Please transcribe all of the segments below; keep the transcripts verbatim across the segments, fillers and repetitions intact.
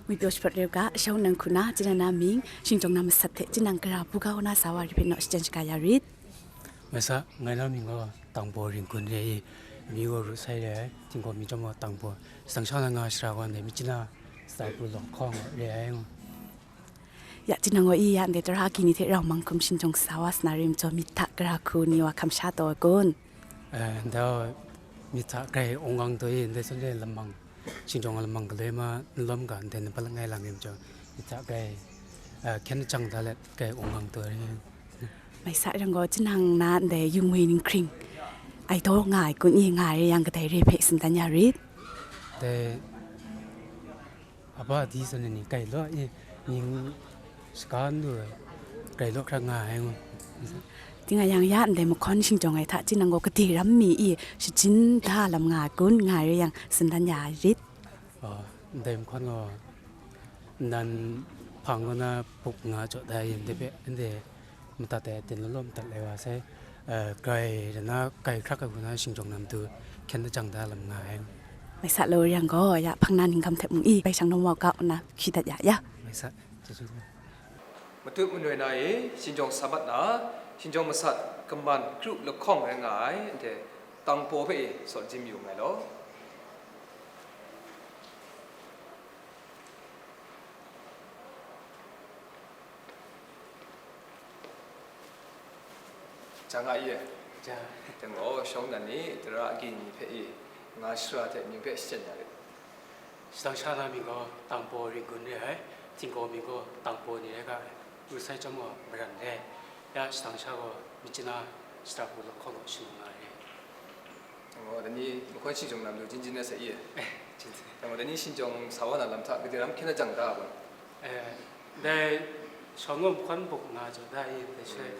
Ngwi pyaw shaprat re u ga, shawng nang hku na, tinang na mying, shingtawng na masat hte tinang gara buga wa na sa wa re hpe naw shachyen shaga ya rit. Masa, ngai na mying gaw Tangbaw Ringgun re i, amyu gaw Ru Sai re ai, htinggaw mi chyawm gaw Tangbaw, shadang sha na nga shara gaw ndai Myitkyina Sara Pru Lahkawng re ai. Ya, tinang gaw i ya ndai tara agyi ni hte rau mang hkum shingtawng sa wa sa na rim jaw, myit hta gara hku ni wa hkam sha taw ai kun? Eh, ndai myit hta grai wungang taw i, ndai zawn re lamang, shingtawng lamang galoi ma, n lawm ga, ndai nampat langai lang rim jaw, myit hta grai, eh, hkyen jang da let, grai wungang taw ai. Mai sa rai yang gaw, tinang na ndai yu ngwi ninghkring ai taw nga ai kun i, nga ai rai yang kadai re hpe tsun dan ya rit. Dai Aba di zawn ni, grai law e, mying shaga n lu ai, grai law hkra nga ai ngu. Tinang yang ya ndai mahkawn shingtawng ai hta, tinang gaw gade ram mi i shajin da lam nga ai kun, nga ai rai yang, tsun dan ya rit. Oh, ndai mahkawn gaw nnan hpang kaw na bup nga jaw da ai, ndai hpe, ndai madat ai aten law law madat lai wa sai, eh, grai rai na, grai hkrak ai hku na shingtawng na matu hkyen da jang da lam nga ai. Mai sa law yang gaw, ya hpang na ninggam hte mung i, bai shang na wau ga nna hkyi dat ya, ya. Mai sa, chyeju. Matut manoi na e, shingtawng sa mat na, shingtawng masat kaman kru lahkawng rai nga ai, anhte tangpaw hpe e, sawt jim yu nngai law. Jang a ye. Jang. Dang gaw, shawng nnan ni, tara agyi ni hpe i, nga shara hte mying hpe shachyen ya rit. Shadang sha na mying gaw, Tangpaw Ringgun re ai, htinggaw mying gaw, Tangpaw ni rai ga ai, Ru Sai chyawm gaw, Maran re ai, ya shadang sha gaw, Myitkyina Sara Pru Lahkawng gaw shangun nga ai re. Dang gaw, dai ni mahkawn shingtawng na matu jin jin na sai i. Jin jin. Dang gaw, dai ni shingtawng sa wa na lam hta, gade ram hkyen na jang da ai kun? Eh, dai shawn gaw mahkawn buk nga jaw da i, dai shaloi,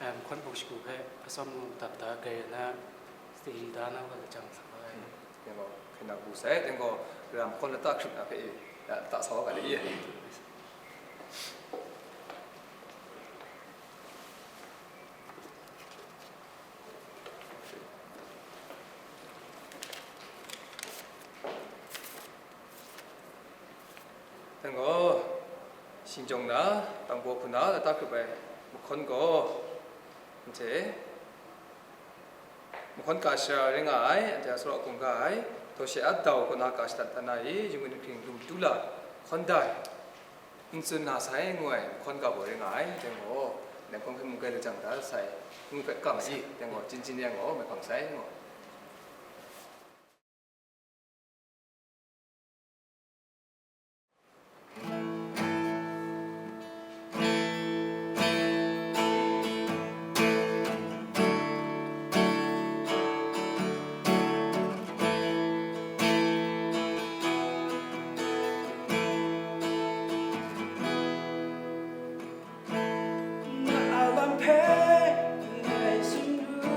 eh, mahkawn buk shagu hpe atsawm mung dap da, grai na, sadi da na wa lajang sa wa ai. Hmm. Dang gaw, hkyen na bu sai, dang gaw, ram hkawn lata hkrit na hpe i, lata sa wa ga le i. Dang gaw, shingtawng na, tangpaw hku na, lata hkrup ai mahkawn gaw, anhte mahkawn ga shara rai nga ai, anhte a tsawra a hkungga ai, daw she a dau kaw na ga shadat dan na i, yu ngwi ninghkring lum tu la, hkawn da ai, n tsun na sai, ngu ai, mahkawn ga gaw rai nga ai, dang gaw, dai mahkawn hpe mung grai lajang da sai, ngu hpe kam ai, dang gaw, jin jin yang gaw, mai hpang sai, ngu ai. Na a lam hpe ngai tsun ru,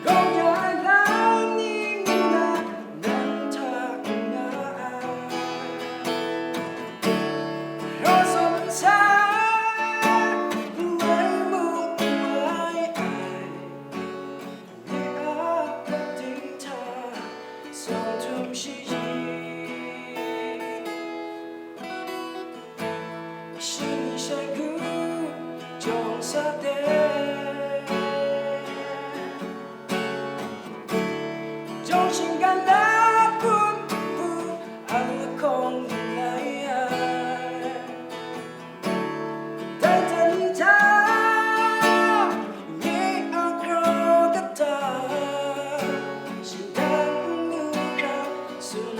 kaw ya lam ni nna nang hta n nga ai, raw zawn n sai, n rai mung n rai ai. Nye a ating hta, tsawm htum shayi, shani shai hku jawng sa de, jawng shinggan na hpun hpu ang lahkawng lai ai. Dai hta ni hta, nye a grau kata, shadang n lu hkra, tsun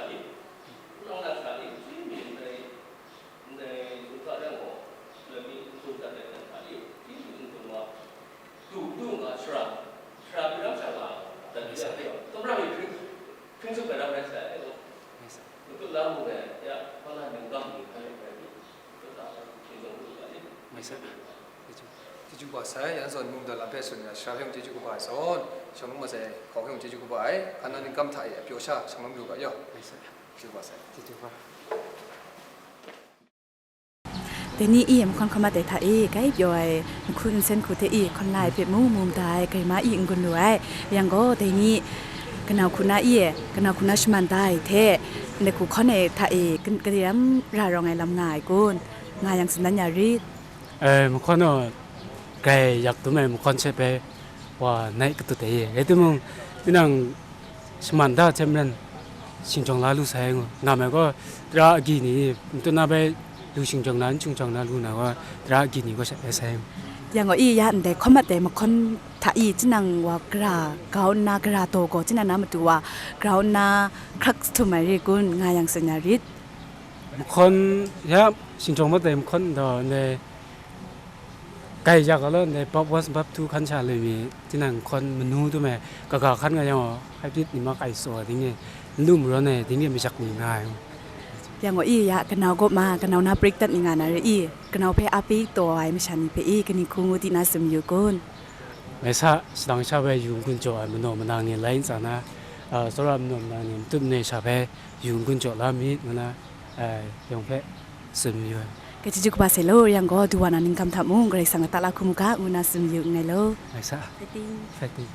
hta ni, wunawng na hta ni, hpyi mi ndai, ndai ntsa rai gaw, lami n tsun dat ai hta ni, hpyi mi n tsun wa, du, du nga shara, shara bi ram sha nga, dat di ya, tsawmra mi hpring, hpring tsup ai ram rai sai, e gaw, matut la mu ai, ya, hpa na ningkam ni hkrai hkrai ni, matut la hkrai ni, hpring tsup nga ni. Mai sai. Chyeju, chyeju kaba sai, yan zawn mung da lam hpe tsun ai, sara hpe mung chyeju kaba ai zawn, shanglawm masai hkaw hpe mung chyeju kaba ai, hpa na ningkam hta e a pyaw sha shanglawm yu ga yaw. Mai sai. Chyeju kaba sai. Chyeju kaba. Dai ni e, mahkawn hkamat ai hta e, grai pyaw ai, nhku nsen hku hte e, hkawn la ai hpe mu, mu mada ai, grai ma e n gun lu ai. Yang gaw, dai ni, kanau hku na e, kanau hku na shaman da ai hte, ndai hku hkawn ai hta e, kan-, gade ram ra rawng ai lam nga ai kun, nga yang tsun dan ya rit. E, mahkawn gaw, grai yak dum ai mahkawn hte bai wa nai katut ai, rai timung, tinang shaman da hte maren, shingjawng la lu sai ngu, nga mai gaw, tara agyi ni, matut na bai lu shingjawng na, n shingjawng na lu na gaw, tara agyi ni gaw sha bai sai ngu. Yang gaw, i ya ndai hkawn mat ai mahkawn hta i, tinang wa gara, grau nna gara taw gaw, tinang na matu wa, grau nna hkrak jahtum ai re kun, nga yang tsun ya rit. Mahkawn, ya, shingjawng mat ai mahkawn nta ndai, grai yak ga law ndai, bap wan bap htu hkan sha loi mi, tinang hkawn manu dum ai, kaga hkan nga yang gaw, hybrid ni ma kai tsaw ai, ding e, n lu marawn ai, ding e, mashak ni nga ai. Yang gaw, i ya, kanau gaw ma, kanau na prik dat ni nga na re i, kanau hpe a pyi taw ai masha ni hpe i, kani hku ngu di na tsun yu kun. Mai sa, shadang sha bai yu n-gun jaw ai manaw manang ni lai n tsa na, a, tsawra manaw manang ni matut manoi sha bai yu n-gun jaw la myit, ngu na, a, yawng hpe tsun mayu ai. Kachyeju kaba sai law, yang gaw, du wa na ningkam hta mung, Karai Kasang lata la hku mu ga, ngu na tsun mayu nngai law. Mai sa. Fighting. Fighting.